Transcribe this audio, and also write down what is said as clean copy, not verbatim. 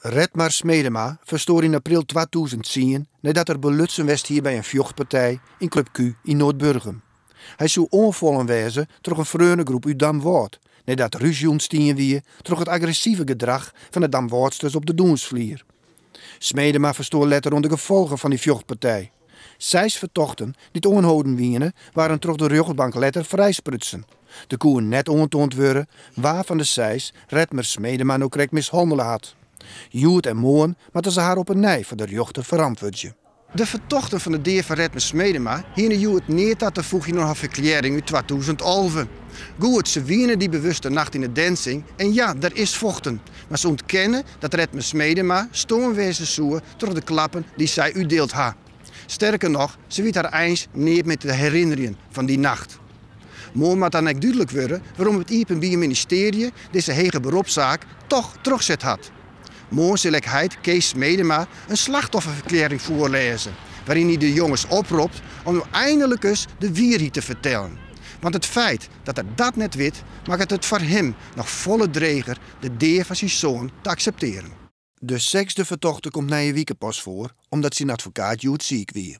Redmar Smedema ferstoar yn april 2010 neidat er belutsen west hie by in fjochtpartij yn Club Q yn Noardburgum. Hy soe oanfallen wêze troch in freonegroep út Damwâld, neidat rúzje ûntstien wie troch it agressive gedrach fan de Damwâldsters op de dûnsflier. Smedema ferstoar letter oan de gefolgen fan dy fjochtpartij. Seis fertochten dy't oanholden wiene, waarden troch de rjochtbank letter frijsprutsen. Der koe net oantoand wurde wa fan de seis Redmer Smedema no krekt mishannele hat. Hjoed en moarn moatte se har op 'e nij foar de rjochter ferantwurdzje. De fertochten fan de dea fan Redmer Smedema hiene hjoed neat ta te foegjen oan har ferklearring út 2011. Goed, se wiene dy bewuste nacht yn de dancing en ja, der is fochten. Mar se ûntkenne dat Redmer Smedema stoarn wêze soe troch de klappen dy't sy útdield ha. Sterker noch, se wit har eins neat mear te herinnerjen fan dy nacht. Moarn moat dan ek dúdlik wurde wêrom it Iepenbier Ministearje dizze hege beropssaak toch trochset hat. Moarn sil ek heit Kees Smedema in slachtofferferklearring foarlêze, wêryn hy de jonges opropt om no einlik ris de wierheid te fertellen. Want it feit dat er dat net wit, makket it foar him noch folle dreger de dea fan syn soan te akseptearen. De sechsde fertochte komt nije wike pas foar, omdat syn advokaat hjoed siik wie.